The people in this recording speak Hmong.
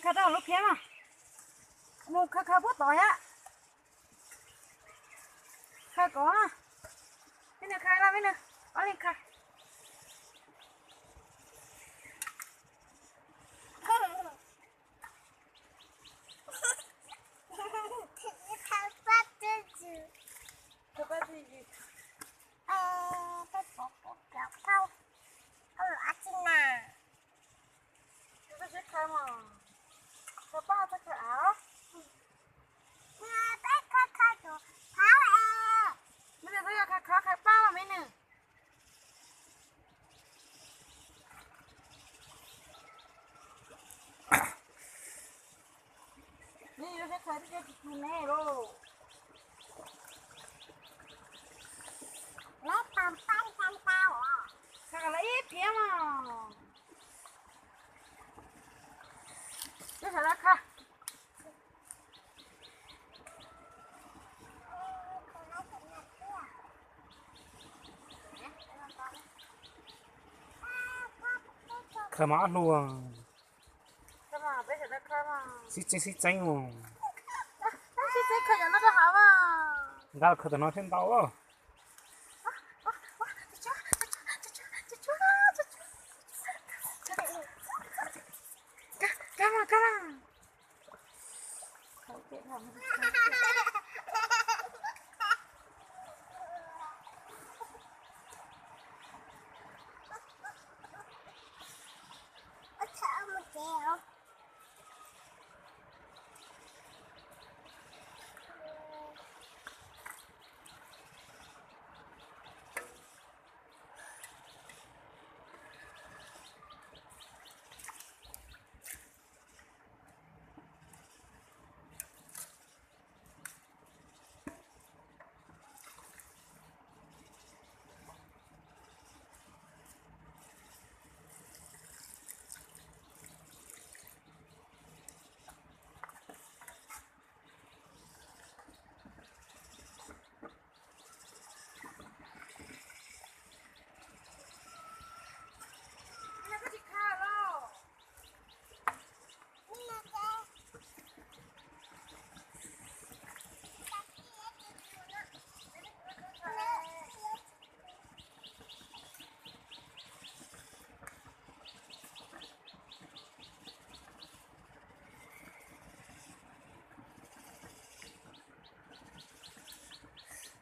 Khaws rau lub phiab mas. Mus khaws khaws puag tod thiab. Khaws kom. Me nus khaws los me nus. Ob leeg khaws. Khaws pab twg? Khaws pab twg? Khaws pab twg na? Khaws pab seb khaws mas. Khaws pab txog khaws av. Me nus twb yog khaws khaws khaws pab los me nus. Neb yuav seb khaws twb tsis tsis ne lauj. Khaws los ib phiab mas. Twb sawv daws khaws. Khaws mas ob hlua. Sib tseeb sib tseeb os. Nqa los khaws tom no thiaj ntau.